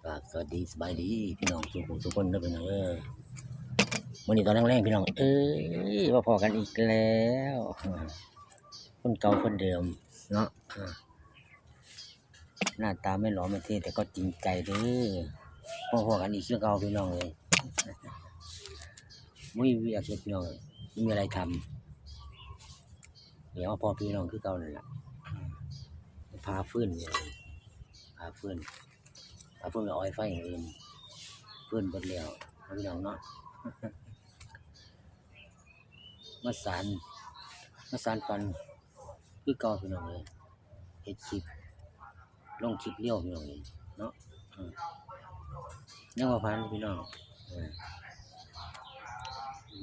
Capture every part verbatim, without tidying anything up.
ครับ สวัสดี สบายดี พี่น้องทุกผู้ทุกคนเด้อพี่น้องเด้อ มื้อนี้ตอนแลงๆ พี่น้องเอ้ย มาพ้อกันอีกแล้ว คนเก่าคนเดิมเนาะ อ่า หน้าตาไม่หล่อไม่เท่ แต่ก็จริงใจเด้อ มาพ้อกันอีกคือเก่าพี่น้องเอ้ย บ่มีเวียกเฮ็ดพี่น้องเอ้ย บ่มีอะไรทำ เดี๋ยวมาพ้อพี่น้องคือเก่านั่นล่ะ อ่า ผ่าฟืน ผ่าฟืน เอาฟืนไปอ้อยไฟอย่างอื่น ฟืนเบิดแล้ว พี่น้องเนาะ มาสาน มาสานฝัน คือเก่าพี่น้องเอ้ย เฮ็ดคลิป ลงคลิปเร็วพี่น้องเอ้ย เนาะ อืม ยังบ่ผ่านพี่น้อง เออ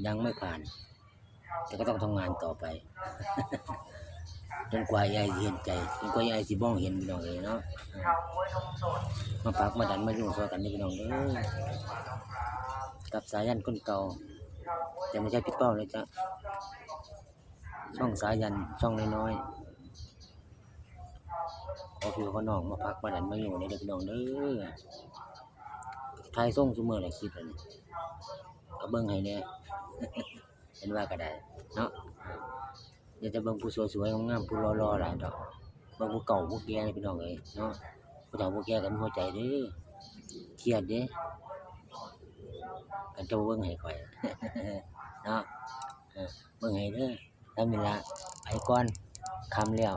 ยังไม่ผ่าน แต่ก็ต้องทำงานต่อไป จนกว่า เอไอ สิเห็นใจ จนกว่า เอไอ สิมองเห็นพี่น้องเอ้ยเนาะ มาผลักมาดันมายุ่งซอยกันนี่พี่น้องเด้อ กับสายันคนเก่า แต่ไม่ใช่พี่เป้านะจ๊ะ ช่องสายัน ช่องน้อยๆ ขอพี่ขอน้องมาผลักมาดันมายุ่งนี่เด้อพี่น้องเด้อ ถ่ายส่งซุมื้อละคลิปนั่น ก็เบิ่งให้แหน่ เห็นว่าก็ได้เนาะ อย่าจะเบิ่งผู้สวยๆ งามๆ ผู้หล่อๆ หลายดอก เบิ่งผู้เก่าผู้แก่นี่พี่น้องเอ้ยเนาะ ผู้เฒ่าผู้แก่ก็มีหัวใจเด้อ เครียดเด้ คันเจ้าเบิ่งให้ข้อย เนาะ เออ เบิ่งให้เด้อ ทำนี่ละ ไปก่อน ค่ำแล้ว